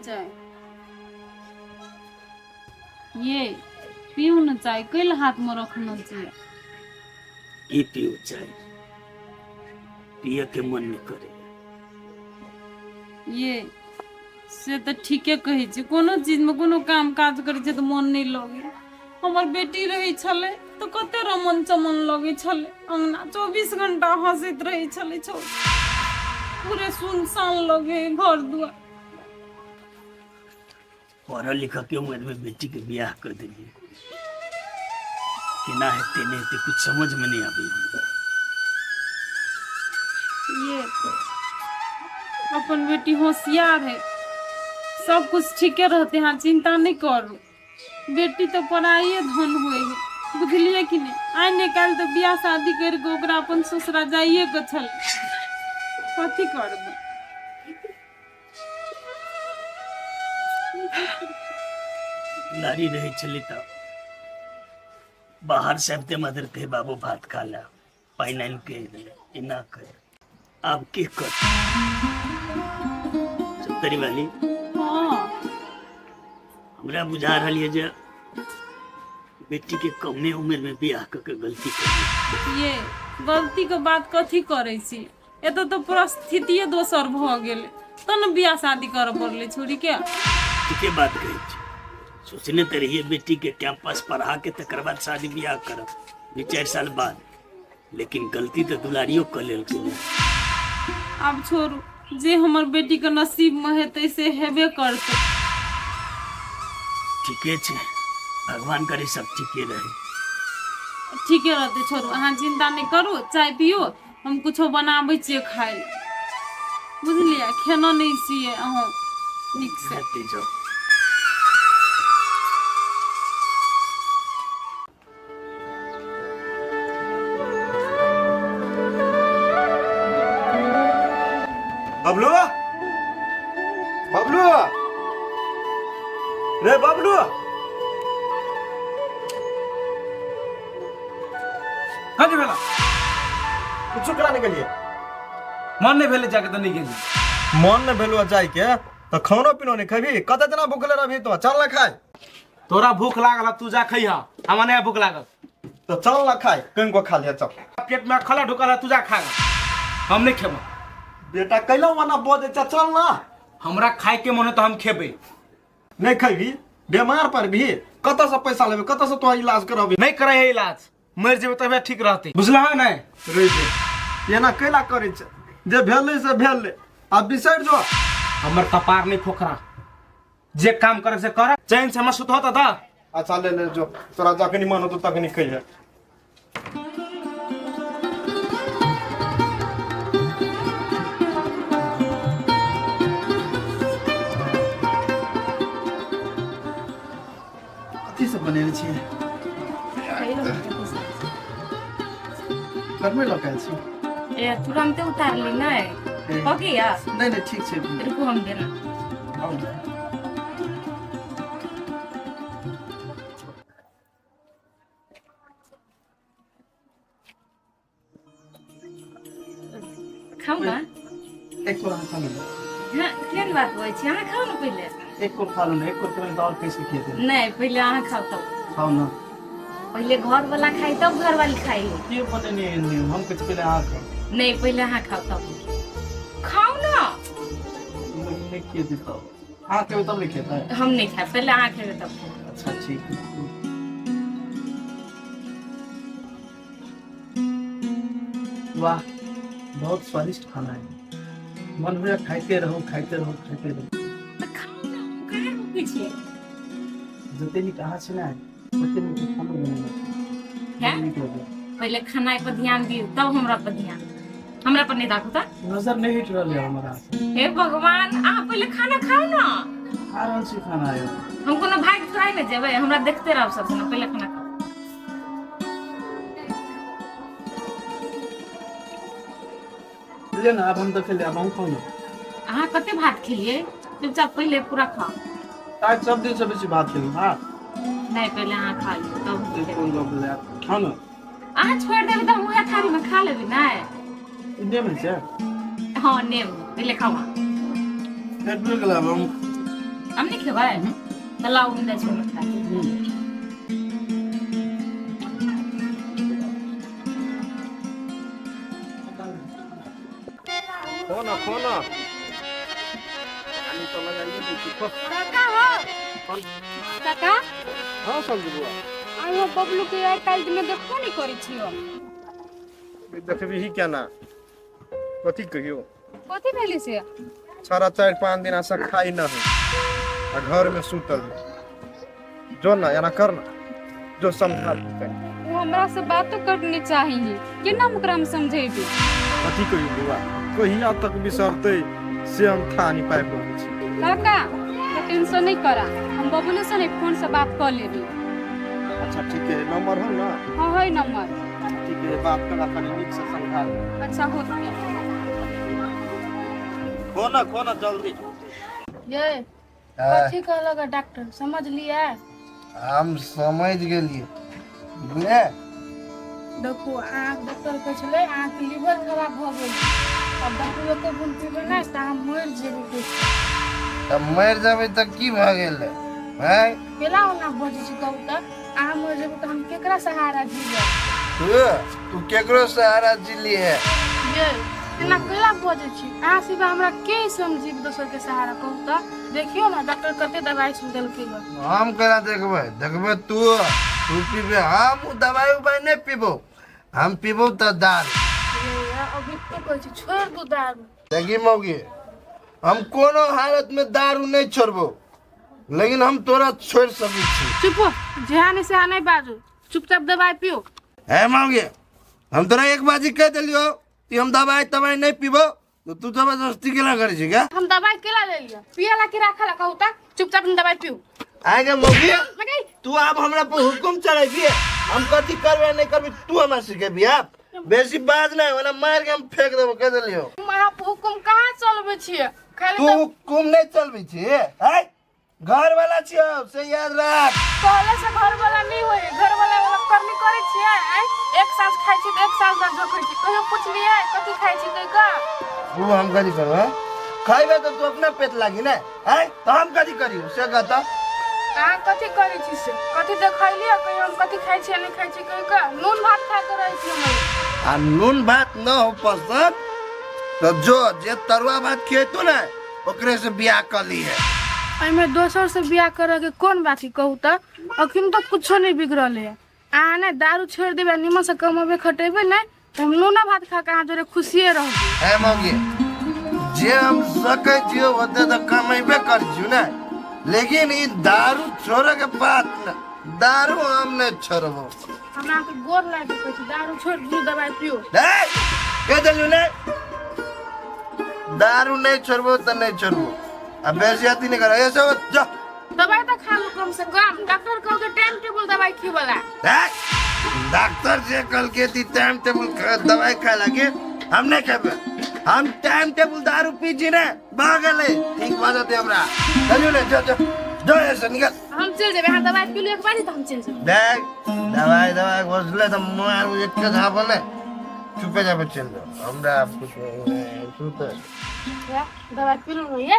चाय। ये पीऊ ने चाय, कैल हाथ में रखने छियै? की पीऊ चाय, पिए के मन नहीं करे। ये से तऽ ठीके कहै छी, कोनो चीजमे कोनो काम काज करै छै तऽ मन नहि लगै। हमर बेटी रहै छलै तऽ कते रमन चमन लगै छलै अङ्गना, 24 घंटा हँसैत रहै छलै छौ, पूरे सुनसान लगै घर दुआर। पढ़ल लिखल के उम्र में बेटी के बियाह कर दिलिए, केना हेतै नहि हेतै कुछ समझ में नहीं आबै हमरा। ये अपन बेटी होशियार है, सब कुछ ठीके रहते। हाँ, चिंता नहीं करू, बेटी तो पराइए धन हुए है, बुझलिए कि नहीं? आइ ने काल्हि तो बियाह शादी करके ओकरा अपन ससुरा जाइए के छल, कथी करबै? नारी रहै छलै तऽ बाहर से आबिते मदर कहे बाबू भात खा ले, पानि आनि के दे, एना कर। आब की कर सप्तरी वाली? हाँ। हमरा बुझा रहल ये जे बेटी के कमे उम्र में बियाह कऽ के गलती कर। ये गलती के बात कथी करै छी, एतऽ तऽ परिस्थितिये दोसर भऽ गेलै तब ने बियाह शादी करऽ पड़लै छोरी के। ठीके बात कहै छी, सोचने तऽ रहिए बेटी के कैंपस पढ़ा के तकर बाद शादी बियाह करब 2-4 साल बाद, लेकिन गलती तऽ दुलारियो कऽ लेलकै ने। आब छोड़ू, जे हमर बेटी के नसीब में हेतै से हेबे करतै। ठीके छै, भगवान करे सब ठीके रहे। ठीके रहतै, छोड़ू, अहाँ चिंता नहि करू। चाय पियू, हम कुछो बनाबै छियै खाय लए, बुझलियै? खेना नहि छियै अहाँ नीक से। हेतै जाउ। बबलू, बबलू रे, बबलू। कथी भेला? कुछो करा नहीं गेलिए। मन नहीं भेले जाके तऽ नहीं गेली। मन नहीं भेलो जाय के तो खानो पीनो नहीं खेबी? कते जना भूखले रहबी तो? चल ना खाय। तोरा भूख लागल है, तू जा खैहा, हमरा नहीं भूख लागल। तो चल ना खाय, कहीं को खा लिया, चल। पेट में खला ढुकल है, तू जा खा, हम नहीं खेबो। बेटा कैला वना बोझ, चल ना। हमरा खाय के मन है तो हम खेबे। नहीं खेबी बीमार पर भी कतऽ से पैसा लेबे, कतऽ से तोरा इलाज करबी? नहीं करे है इलाज, मर जेबे तबे ठीक रहते, बुझला है नहीं? रे जे एना कैला करै छै, जे भेलै से भेलै, आब बिसरि जो। हमर कपार नहीं खोखरा, जे काम करे से कर, चैन से हमरा सुतहो त दा। अच्छा ले ले जो, तोरा जखनी मन होतो तखनी खइहे। कथी सब बनेने छियै? करबै लऽ कऽ आयल छी। ए तुरंते उतारली नहीं पकिया? नहि नहि, ठीक छै। रुकू, हम देना। आउ ने। खाउ ना। एक कोर अहाँ खा लेबै। हाँ, केहन बात होइ छै, अहाँ खाउ ने पहिले। एक कोर खा लेबै, एक कोर खेबै तऽ आओर कैसे खेतै? नहीं, पहिले अहाँ खाउ तब। खाउ ना। पहिले घर वाला खाई तब घर वाली खाई। के बनेने एहन नियम? हम कहै छी पहिले अहाँ खाउ। नहीं, पहिले अहाँ खाउ तब खाउ ना। नहि खेतै तब अहाँ खेबै तब नहि खेतै। हम नहीं खाए, पहिले अहाँ खेबै तब खेबै। अच्छा ठीक। वाह, बहुत स्वादिष्ट खाना है, मन हुए खाइते रहू, खाइते रहू, खाइते रहू। तऽ खाउ ने, हम कहाँ रोकै छियै? जते नीक अहाँ छै ने ओते नीक खानो बनेने छी। हैं? नीक लगैया। पहिले खाना पर ध्यान दियौ तब हमरा पर ध्यान। हमरा पर नहीं राखू तऽ। नजर नहीं हटि रहल है हमरा से। हे भगवान, अहाँ पहिले खाना खाउ ने। खा रहल छी खाना यौ। हम कोनो भाग थोड़ा ने जेबै, हमरा देखते रहब सब दिना। पहिले खाना खाउ। बुझलियै ने, आब हम तऽ खेलियै, आब अहूँ खाउ ने। अहाँ कते भात खेलियै? चुपचाप पहिले पूरा खाउ। आज सब दिन से बेसी भात खेलहुँ। हाँ। नहीं, पहिले अहाँ खा लियौ तब हम ई खेबै। कोन गप भेलै? आब खाउ ने। अहाँ छोड़ि देबै तऽ हम उएह थारीमे खा लेबै ने। ई नेम छै? हाँ, नेम। पहिले खाउ अहाँ। पेट भरि गेल, आब हम आम नहि खेबै तऽ लाउ हम दै छी हमरा। खो ना खो ना पानी तो लगाइए दै छी, खो। काका हो काका। हाँ संजू बुआ। आइ हम बबलू के आइ काल्हि में देखबो नहीं करै छियो। देखबही केना, कथी कहियो। कथी भेलै से? सारा 4-5 दिन से खाई न है आ घर में सुतल है। जो ना एना कर ना, जो समझा दे। वो हमरा से बातो करनी चाहिए, केना हम ओकरा हम समझेबी? कथी कहियो बुआ, कहिया तक बिसरतै से हम था नहीं पाबि रहल छी। काका तो टेंशन नहीं करा, हम बबलू से नहीं फोन से बात कर लेबी। अच्छा ठीक है, नंबर हो ना? हाँ है नंबर। ठीक है, बात करा कनी नीक से समझा दे। अच्छा हो। खो ना खो ना जल्दी। ये कथी कहलक डॉक्टर, समझ लिया? हम समझ गेलिए। बुझले? देखू अहाँ डॉक्टर कहै छलै अहाँके लीवर खराब भऽ गेल, आब दारू एको बूंद पीबै नहि तऽ अहाँ मरि जेबै। तऽ मरि जेबै तऽ की भऽ गेलै? हैं केना ओना बजै छी कहू तऽ? अहाँ मरि जेबै तऽ हम केकरा सहारा जीबै? तू तू केकरो सहारा जिली है? ये एना केना बजै छी अहाँ? सिवा हमरा के समझी दोसर के सहारा कहू तऽ? देखियौ ने डॉक्टर कते दवाई सुन देलकै हँ। हम केना देखबै? देखबै तू, तू पीबे, हम उ दवाई उवाई नहि पीबो, हम पीबो तऽ दारू। ये अभी तो कहै छी छोड़ि दू दारू। देखी मौगी, हम कोनो हालत में दारू नहीं छोड़बो, लेकिन हम तोरा छोड़ सकै छी। चुप हो, जेहा नहीं सेहा नहीं बाजू, चुपचाप दवाई पियो। हे मौगी, हम तोरा एक बाजी कह देलियो कि हम दवाई तवाई नहीं पीबो, तो तू जबरदस्ती केना करै छी क्या? हम दवाई केला ले लिया, पियला के राखला कहू त? चुपचाप दवाई पियो। आगे मौगी, मगे तू आब हमरा पर हुकुम चलेबी? हम कथी करबे नहीं करबी तू हमरा सिखेबी? आप बेसी बाज नहीं, ओना मार के हम फेंक देबो, कह देलियो। हम अहाँ पर हुकुम कहाँ चलबै छियै? खाली तू तऽ हुकुम नहीं चलबै छी है, घर वाला छियो से याद राख। कहले से घर वाला नहीं होय, घर वाला वाला करनी करै छियै। आँय, एक साँझ खाइ छी तऽ एक साँझ ना झोकै छी, कहियो पुछलियै कथी खाइ छी कहि कऽ? वो हम कथी करबै? हैं? खैबे तऽ तू अपना पेट लागी ने है, तऽ हम कथी करियो से कहता? अहाँ कथी करै छी से कथी देखैलियै कहियो हम कथी खाइ छी आ नहि खाइ छी कहि कऽ? नून भात खा कऽ रहै छी हम। आ नून भात न हो पसंद तो जो जे तरुआ भात खिएतो ने ओकरे से बियाह कर ली है। एहिमे दोसर से बियाह करऽ के कोन बात है कहू तऽ? अखन तऽ कुछो नहि बिगड़ल है। अहाँ ने दारू छोड़ि देबै आ निमन से कमेबै खटेबै ने तऽ हम नूना भात खा कऽ अहाँ जोरे खुशिये रहबै। हे मौगी, जे हम सकै छियो ओते तऽ कमेबे कर छियो ने, लेकिन ई दारू छोड़े के बात न, दारू हम नहीं छोड़बो। हमरा अहाँके गोर लागि कऽ कहै छी, दारू छोड़ि दियौ, दवाई पियौ। नहीं, कह देलियो ने दारू नहीं छोड़बो तऽ नहीं छोड़बो, आ बेसी अथी नहीं कर, ऐसे जा। दवाई तऽ खा लू कम से कम, डॉक्टर कहलकै टाइम टेबुल दवाई खिबला। डॉक्टर जे कहलकै ती टाइम टेबुल दवाई खाए लागे, हम नहीं खेबे। हम टाइम टेबुल दारू पी छी ने, भऽ गेलै, ठीक भऽ जेतै हमरा। चलियो ने, जो जो जो ऐसे निकल। हम चलि जेबै, अहाँ दवाई पी लू एक बारी तऽ हम चलि जेबै। देख दवाई दवाई घोसले तऽ मारू एक झापल ने, चुपे जाबे चलि जाओ, हमरा आब कुछ सुते। दवाई पी लू ने ये।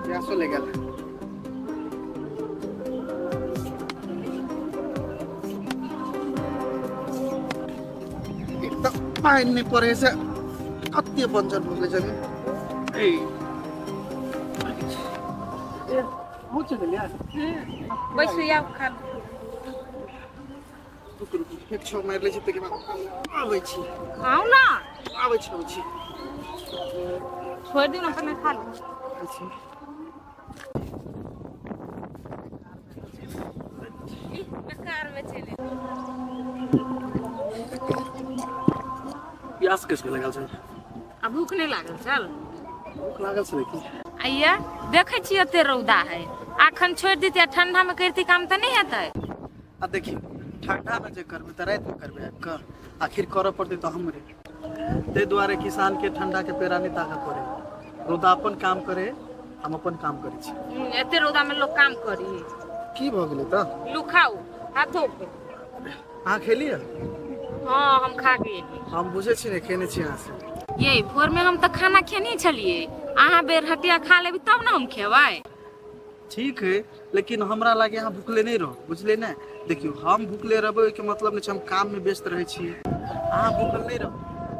प्यासो ले गेल। एक तऽ पानि नहि पड़ै से कते बंजर भऽ गेलै जमीन। पहुँच गेलियै। बैसू, आब खा लू। रुकू रुकू, एक छओ मारि लै छी ताहिके बाद आबै छी। आउ ना। आबै छी, आबै छी। छोड़ि दियौ ने, अपने खा लू। खाइ छी। बेकार में चलि। प्यास किसके लागल छै? आ भूख नहि लागल छल? भूख लागल छलै की? आइया देखै छी एते रौदा है, अखन छोड़ि देती आ ठंडा में करती काम तऽ नहि हेतै। आ देखियौ, ठंडा में जे करबै तऽ रातिमे करबै आबि कऽ, आखिर करऽ पड़तै तऽ हमरे। ताहि दुआरे किसान के ठंडा के पेड़ा नहि ताकऽ पड़े, रौदा अपन काम करे, हम अपन काम करै छी। एते रौदा में लोग काम करी? की भऽ गेलै तऽ? लू खाउ, हाथ धो के। अहाँ खेलियै? हाँ, हम खा के एलियै। हम बुझै छी ने खेने छी अहाँ से। ये भोर में हम तऽ खाना खेने छलियै, अहाँ बेर हटिया खा लेबै तब ने हम खेबै। ठीक है, लेकिन हमरा लागे अहाँ भूखले नहि रहो, बुझलियै ने? देखियौ, हम भूखले रहबै ओहिके मतलब नहि छै, हम काममे व्यस्त रहै छी। अहाँ भूखल नहि रहू,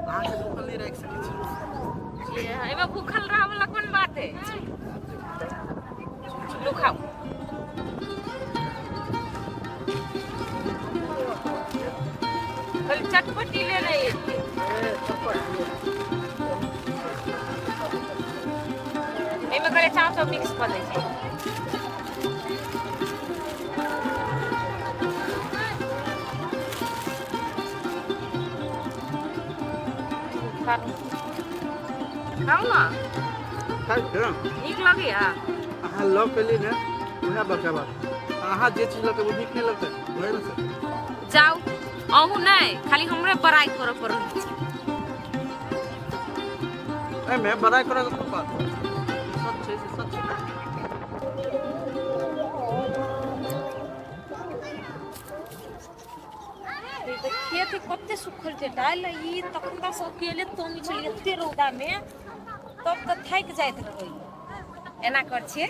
अहाँके भूखल नहि राखि सकै छी। एहिमे भूखल रहै वाला कोन बात है? लू खाउ। खाली चटपटी लेने एलियै। एहिमे कहले चाव चाव मिक्स कऽ दै छै। खाउ ने। खाइ छियै। नीक लगैया? अहाँ लऽ के एली ने, उएह बड़का बात। अहाँ जे चीज लऽ के एबै, नीक नहि लगतै? वएह ने सर। जाउ, अहूँ नहि खाली हमरे बड़ाई करऽ पर रहै छी। एहिमे बड़ाई करऽ के कोन बात? सच छै से सच छै। ई तऽ खेत कते सुखल छै डालि, ई तखन तऽ सब अकेले तोंगी छलियै एते रौदा में, तब तऽ थाकि जाइत रहै। एना कर छियै,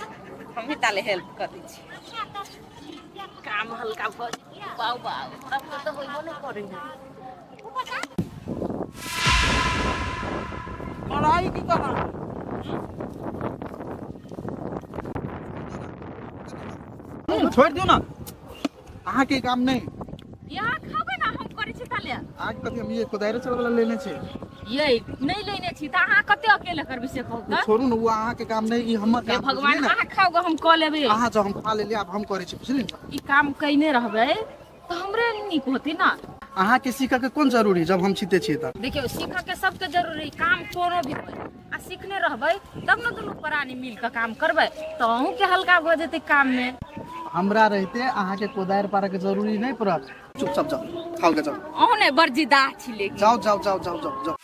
हमही ताले हेल्प कर दै छियै, काम हल्का भऽ जेतै। बाउ बाउ, हमरा पर तऽ होइबो नहि करै है। लड़ाई की करना? छोड़ि दियौ ने, अहाँके काम नहि। यहाँ खाबै ने, हम करै छी ताले। अहाँके कथी? हम ये कोदारि चलबै वाला लेने छी। ये नहि लेने छी तऽ अहाँ कते अकेले करबै से कहू तऽ। छोड़ू ने, ओ अहाँके काम नहि, ई हमर हे काम। भगवान! बुझलियै ने? अहाँ खाउ गऽ, हम कऽ लेबै। अहाँ जाउ, हम खा लेलियै, आब हम करै छी, बुझलियै ने? ई काम कयने रहबै तऽ हमरे नीक होतै ने। अहाँके सीखऽ के कोन जरूरी, जब हम सीते छियै तऽ? देखियौ, सीखऽ के सबके जरूरी, काम कोनो भी होय, आ सीखने रहबै तब ने दुनू प्राणी मिल कऽ काम करबै तऽ अहूँके हल्का भऽ जेतै काममे। हमरा रहिते अहाँके कोदारि पारऽ के जरूरी नहि पड़त। चुपचाप जाउ, खाओ के जाउ। अहूँ ने बड़ जिद्दाह छी लेकिन। जाउ जाउ जाउ जाउ जाउ जाउ।